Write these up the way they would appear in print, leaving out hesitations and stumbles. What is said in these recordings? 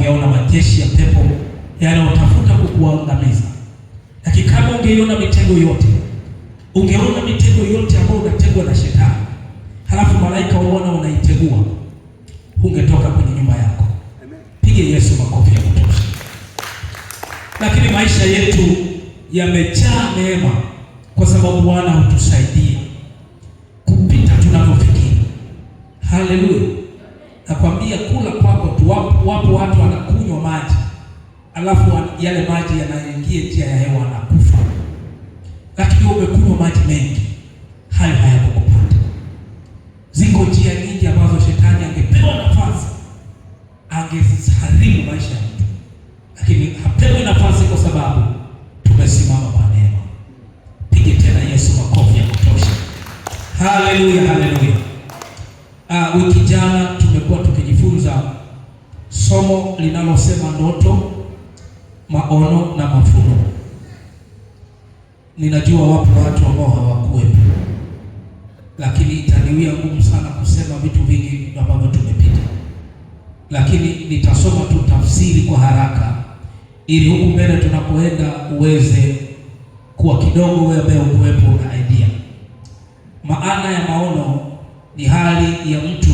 ungeona majeshi ya pepo yanayotafuta kukuangamiza, lakini kama ungeiona mitego yote, ungeona mitego yote ambayo unategwa na shetani, halafu malaika wa Bwana wanaitegua, ungetoka kwenye nyumba yako. Pige Yesu makofi ya kutosha. Lakini maisha yetu yamejaa neema kwa sababu Bwana hutusaidia kupita tunavyofikiri. Haleluya! Nakwambia, kula kwako tu, wapo watu wanakunywa maji alafu yale maji yanaingia njia ya hewa, anakufa. Lakini wewe umekunywa maji mengi, hayo hayakukupata. Ziko njia nyingi ambazo shetani angepewa nafasi angeziharibu maisha ya mtu, lakini hapewi nafasi kwa sababu tumesimama kwa neema. Pige tena Yesu makofi ya kutosha. Haleluya, haleluya. Wiki jana tumekuwa tukijifunza somo linalosema ndoto, maono na mafunuo. Ninajua wapo watu ambao hawakuwepo, lakini itaniwia ngumu sana kusema vitu vingi ambavyo tumepita, lakini nitasoma tu tafsiri kwa haraka, ili huku mbele tunapoenda uweze kuwa kidogo wewe ambaye ukuwepo na idea. Maana ya maono ni hali ya mtu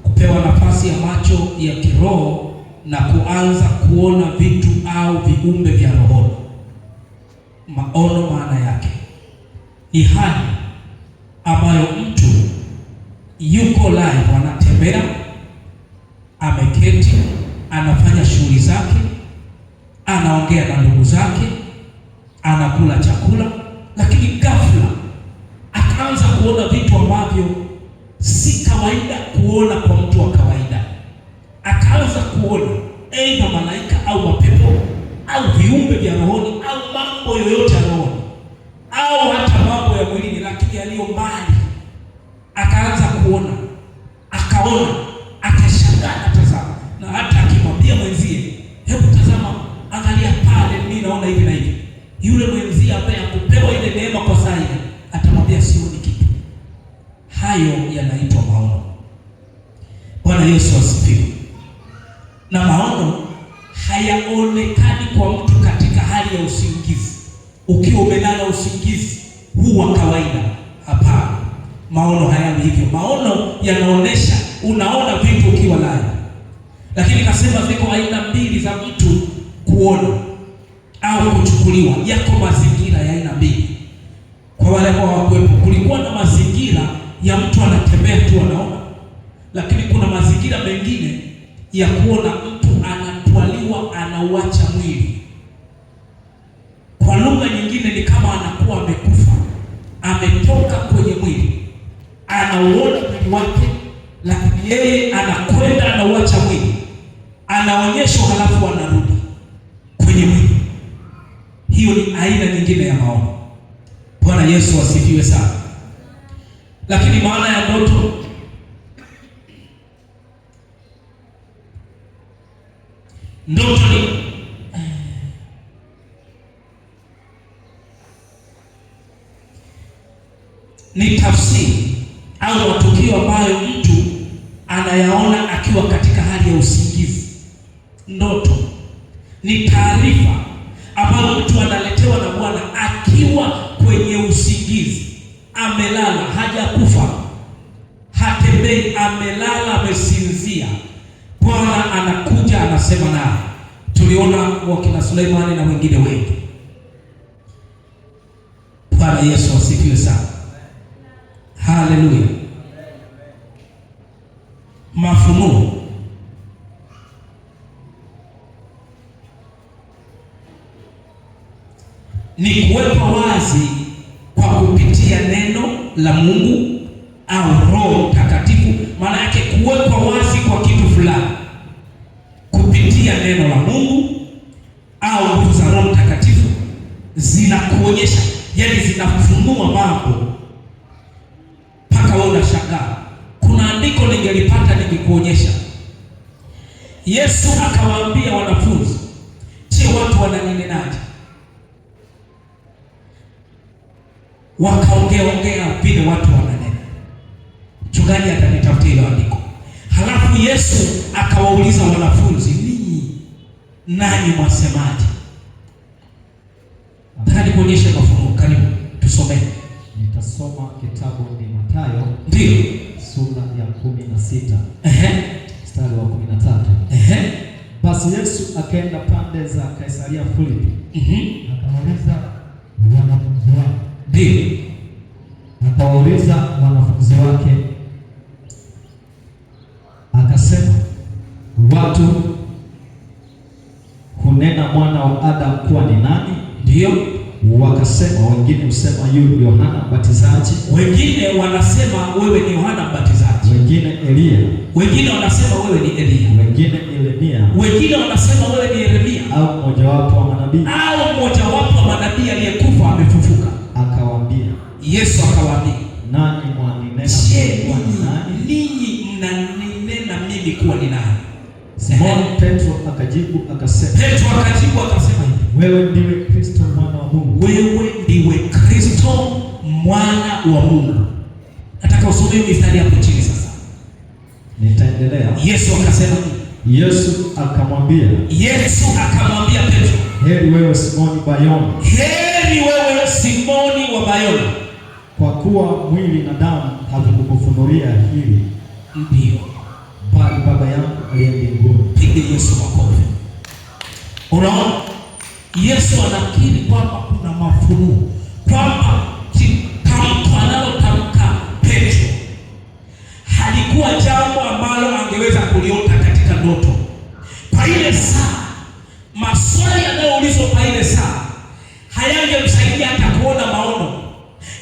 kupewa nafasi ya macho ya kiroho na kuanza kuona vitu au viumbe vya rohoni. Maono maana yake ni hali ambayo mtu yuko live, anatembea, ameketi, anafanya shughuli zake, anaongea na ndugu zake, anakula chakula, lakini ghafla akaanza kuona vitu ambavyo si kawaida kuona kwa mtu wa kawaida. Akaanza kuona aidha malaika au mapepo au viumbe vya rohoni au mambo yoyote ya rohoni au hata mambo ya mwilini, lakini yaliyo mbali. Akaanza kuona, akaona, akashangaa, akatazama, na hata akimwambia mwenzie, hebu tazama, angalia pale, mimi naona hivi na hivi, yule mwenzie ambaye hakupewa ile neema kwa saa ile atamwambia sioni kitu. Hayo yanaitwa maono. Bwana Yesu asifiwe. Na maono hayaonekani kwa mtu katika hali ya usingizi, ukiwa umelala usingizi huu wa kawaida. Hapana, maono hayawi hivyo. Maono yanaonesha unaona vitu ukiwa live, lakini kasema ziko aina mbili za mtu kuona au kuchukuliwa. Yako mazingira ya aina mbili. Kwa wale ambao hawakuwepo, kulikuwa na mazingira ya mtu anatembea tu anaona, lakini kuna mazingira mengine ya kuona mtu anatwaliwa, anauacha mwili. Kwa lugha nyingine ni kama anakuwa amekufa, ametoka kwenye mwili, anauona mwili wake, lakini yeye anakwenda anauacha mwili, anaonyeshwa, halafu anarudi kwenye mwili. Hiyo ni aina nyingine ya maono. Bwana Yesu asifiwe sana. Lakini maana ya ndoto, ndoto ni tafsiri au matukio ambayo mtu anayaona akiwa katika hali ya usingizi. Ndoto ni taarifa ambayo mtu analetewa na Bwana akiwa kwenye usingizi, amelala, hajakufa, hatembei, amelala, amesinzia. Bwana anakuja anasema naye. Tuliona wakina Suleimani na wengine wengi. Bwana Yesu asifiwe sana. Haleluya. Mafunuo ni kuwekwa wazi kwa kupitia neno la Mungu au Roho Mtakatifu. Maana yake kuwekwa wazi kwa kitu fulani kupitia neno la Mungu au nguvu za Roho Mtakatifu zinakuonyesha, yani zinafunua mambo mpaka wewe unashangaa. Kuna andiko ningelipata ningekuonyesha. Yesu akawaambia wanafunzi, je, watu wananenaje? Wakaongea ongea vile watu wananena. Mchungaji atanitafutia hilo andiko. Halafu Yesu akawauliza wanafunzi, ninyi Nanyi mwasemaje? Nataka nikuonyeshe mafunuo. Karibu tusomee. Nitasoma kitabu ni Mathayo Ndio. sura ya 16 mstari wa 13. Basi Yesu akaenda pande za Kaisaria Filipi, akawauliza wanafunzi wake. Ndio. Akawauliza wanafunzi wake akasema, watu hunena mwana wa Adamu kuwa ni nani? Ndio. Wakasema, wengine husema yu Yohana Mbatizaji, Wengine wanasema wewe ni Yohana Mbatizaji, wengine Eliya, wengine wanasema wewe ni Eliya, wengine Yeremia, wengine wanasema wewe ni Yeremia au mmojawapo wa manabii. au mmojawapo wa manabii aliyekufa amefufuka. Akawaambia, Yesu akawaambia, nanyi mwaninena je, kuwa ni nani? ninyi mnaninena mimi kuwa ni nani? Simoni Petro akajibu akasema, Petro akajibu akasema hivi, wewe ndiwe Kristo mwana wa Mungu. wewe ndiwe Kristo mwana wa Mungu. Nataka usome mistari hapo chini sasa. Nitaendelea. Yesu akasema, Yesu akamwambia, Yesu akamwambia Petro, heri wewe Simoni Bayona, heri wewe Simoni wa Bayona. kwa kuwa mwili na damu havikukufunulia hili, Ndio, bali Baba yangu aliye mbinguni. pige Yesu makofi. Unaona, Yesu anakiri kwamba kuna mafunuo, kwamba tamko analotamka Petro halikuwa jambo ambalo angeweza kuliota katika ndoto. Kwa ile saa, maswali yanayoulizwa kwa ile saa hayangemsaidia hata kuona maono,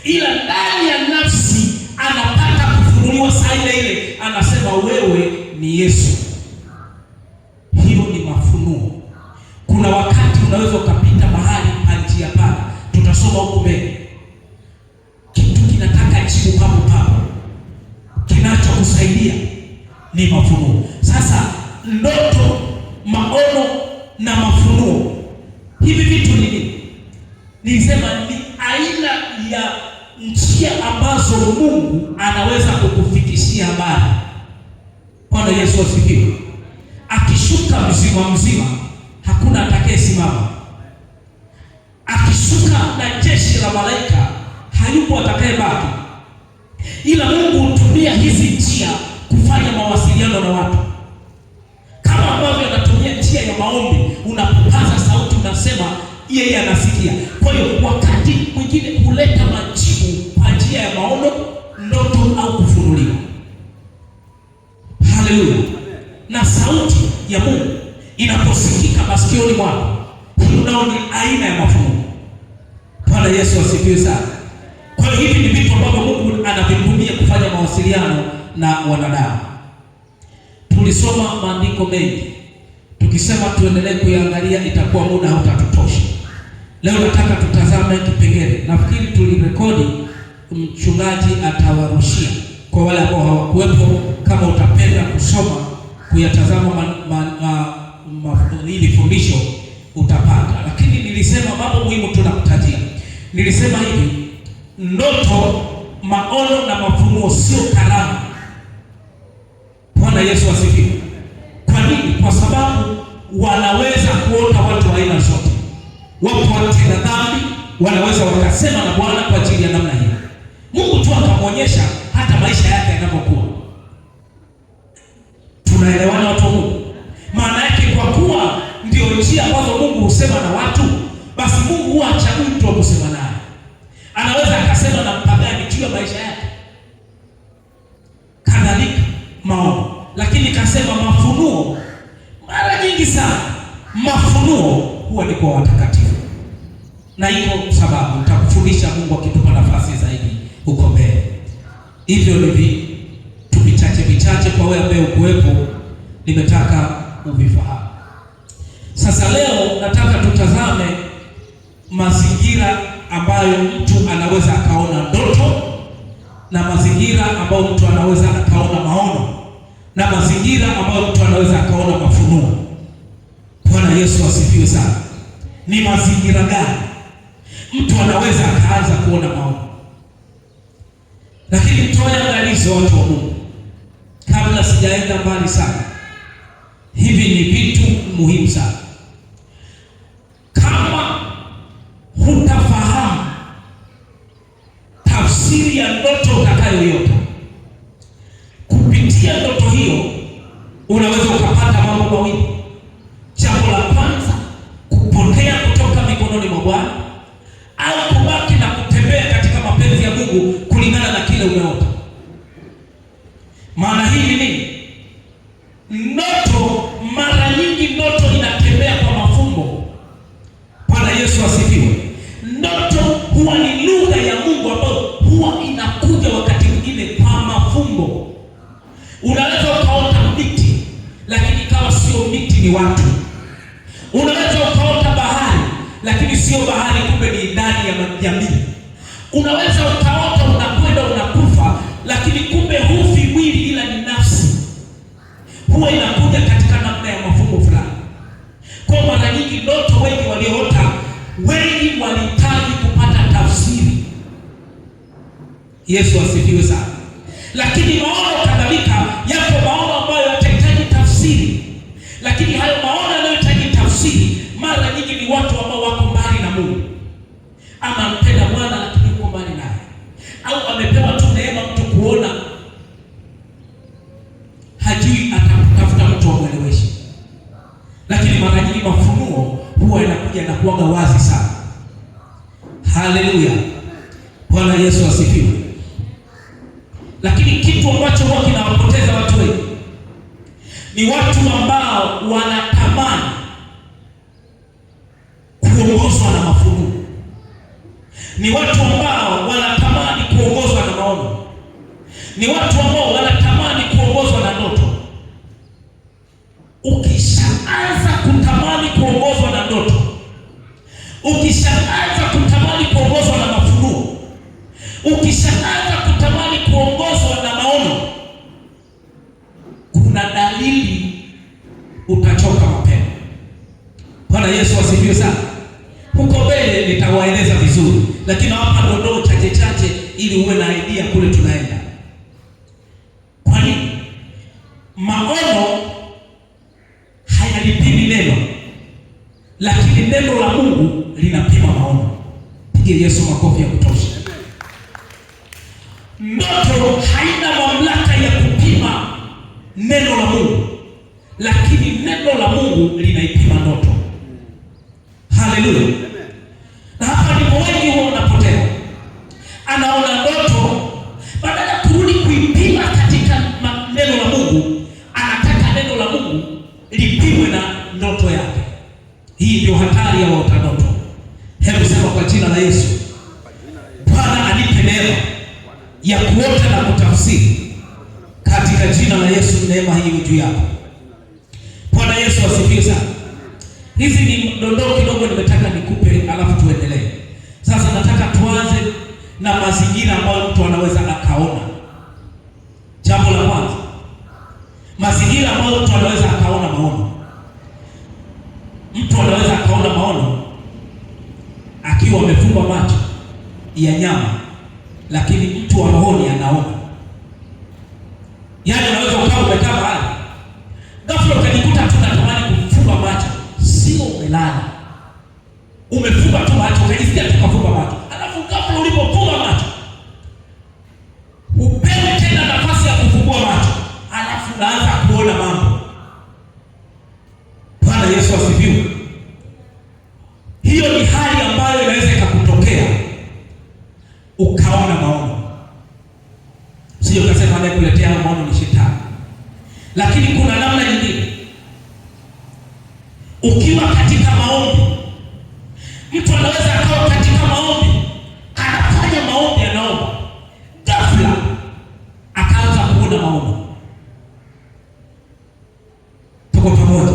ila ndani ya nafsi anapata kufunuliwa saa ile ile, anasema wewe ni Yesu. Hiyo ni mafunuo. Kuna wakati unaweza ukapita mahali pa njia panda, tutasoma huku mbele, kitu kinataka jibu papo papo, kinachokusaidia ni mafunuo. Sasa ndoto, maono na mafunuo, hivi vitu ni nini? Nilisema ni aina ya njia ambazo Mungu anaweza kukufikishia habari. Bwana Yesu asifiwe. Akishuka mzima mzima, hakuna atakayesimama. Akishuka na jeshi la malaika, hayupo atakayebaki. Ila Mungu hutumia hizi njia kufanya mawasiliano na watu, kama ambavyo anatumia njia ya maombi. Unapopaza sauti unasema, yeye anasikia. Kwa hiyo wakati mwingine huleta majibu kwa njia ya maono, ndoto au kufunuliwa. Haleluya! Na sauti ya Mungu inaposikika masikioni mwako, hiyo nao ni aina ya mafunuo. Bwana Yesu asifiwe sana. Kwa hiyo hivi ni vitu ambavyo Mungu anavitumia kufanya mawasiliano na wanadamu. Tulisoma maandiko mengi, tukisema tuendelee kuyaangalia itakuwa muda hautatutosha. Leo nataka tutazame kipengele, nafikiri tulirekodi, mchungaji atawarushia kwa wale ambao hawakuwepo. Kama utapenda kusoma kuyatazama hili fundisho utapata, lakini nilisema mambo muhimu tunakutajia. Nilisema hivi, ndoto, maono na mafunuo sio karama. Bwana Yesu asifiwe. Kwa nini? Kwa sababu wanaweza kuota watu wa aina zote. Wapo watenda dhambi, wanaweza wakasema na Bwana kwa ajili ya namna hiyo. Mungu tu akamwonyesha hata maisha yake yanavyokuwa. Tunaelewana watu wa Mungu? Maana yake kwa kuwa ndio njia ambazo Mungu husema na watu, basi Mungu huwa hachagui mtu wa kusema naye. Anaweza akasema na mpagani juu ya maisha yake. Kadhalika maono. Lakini kasema mafunuo, mara nyingi sana mafunuo huwa ni kwa watakatifu. Na iko sababu nitakufundisha Mungu akitupa nafasi zaidi huko mbele. Hivyo ni vitu vichache vichache kwa wewe ambaye ukuwepo, nimetaka uvifahamu. Sasa leo nataka tutazame mazingira ambayo mtu anaweza akaona ndoto, na mazingira ambayo mtu anaweza akaona maono, na mazingira ambayo mtu anaweza akaona mafunuo. Bwana Yesu asifiwe sana. Ni mazingira gani mtu anaweza akaanza kuona maono? Lakini mtoe angalizo, watu wa Mungu, kabla sijaenda mbali sana, hivi ni vitu muhimu sana. Unaweza ukapata mambo mawili. Jambo la kwanza, kupotea kutoka mikononi mwa Bwana, au kubaki na kutembea katika mapenzi ya Mungu kulingana na kile umeota. Maana hii ni nini? Ndoto, mara nyingi ndoto inatembea kwa mafumbo. Bwana Yesu asifiwe. Ndoto huwa ni lugha ya Mungu ambayo huwa inakuja wakati mwingine kwa mafumbo. Unaweza ukaota miti, lakini ikawa sio miti, ni watu. Unaweza ukaota bahari, lakini sio bahari, kumbe ni ndani ya jamii. Unaweza ukaota unakwenda unakufa, lakini kumbe hufi mwili, ila ni nafsi. Huwa inakuja katika namna ya mafumbo fulani. Kwa mara nyingi ndoto, wengi walioota, wengi walihitaji kupata tafsiri. Yesu asifiwe sana. Lakini maono kadhalika, yapo maono ambayo yatahitaji tafsiri, lakini hayo maono yanayohitaji tafsiri mara nyingi ni watu ambao wako mbali na Mungu, ama mpenda Bwana lakini yuko mbali naye, au amepewa tu neema mtu kuona, hajui atatafuta mtu amweleweshe. Lakini mara nyingi mafunuo huwa yanakuja na kuwaga wazi sana. Haleluya, Bwana Yesu asifiwe. Lakini kitu ambacho huwa kinawapoteza watu wengi ni watu ambao wanatamani kuongozwa na mafunuo, ni watu ambao wanatamani kuongozwa na maono, ni watu ambao wanatamani kuongozwa na ndoto. Ukishaanza kutamani kuongozwa na ndoto, ukishaanza kutamani kuongozwa na mafunuo, ukishaanza kutamani kuongozwa na maono, kuna dalili utachoka mapema. Bwana Yesu asifiwe sana. Huko mbele nitawaeleza vizuri, lakini nawapa dondoo chache chache ili uwe na idea kule tunaenda. Kwa nini? Maono hayalipimi neno, lakini neno la Mungu linapima maono. Pigie Yesu makofi ya kutosha. Ndoto haina mamlaka ya kupima neno la Mungu, lakini neno la Mungu linaipima ndoto. Haleluya! Na hapa ndipo wengi huwa wanapotea. Anaona ndoto, badala ya kurudi kuipima katika neno la Mungu, anataka neno la Mungu lipimwe na ndoto yake. Hii ndio hatari ya waota ndoto. Hebu sema kwa jina la Yesu, Bwana anipe neema ya kuota na kutafsiri katika jina la Yesu. Neema hii iwe juu yako. Bwana Yesu asifiwe sana. Hizi ni dondoo kidogo nimetaka nikupe, alafu tuendelee. Sasa nataka tuanze na mazingira ambayo mtu anaweza akaona. Jambo la kwanza, mazingira ambayo mtu anaweza akaona maono. Mtu anaweza akaona maono akiwa amefumba macho ya nyama, lakini mtu wa rohoni anaona. Yaani unaweza ukawa umekaa mahali ghafla ukajikuta tu unatamani kufumba macho, sio umelala, umefumba tu macho, ukajisikia tu kafumba macho, alafu ghafla ulipofumba macho upewe tena nafasi ya kufumbua macho, alafu unaanza kuona mambo. Bwana Yesu asifiwe. Hiyo ni hali ambayo inaweza ikakutokea ukaona maono. Sio ukasema anayekuletea hayo maono ni shetani, lakini kuna namna nyingine. Ukiwa katika maombi, mtu anaweza akawa katika maombi, anafanya maombi, anaomba, ghafla akaanza kuona maono. Tuko pamoja?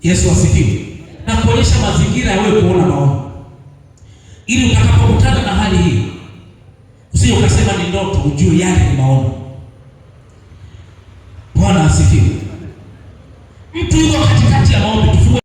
Yesu asifiwe. Na kuonyesha mazingira ya wewe kuona maono, ili utakapokutana na hali hii usije ukasema ni ndoto, ujue yale ni maono. Bwana asifiwe. Mtu yuko katikati ya maombi, tufungue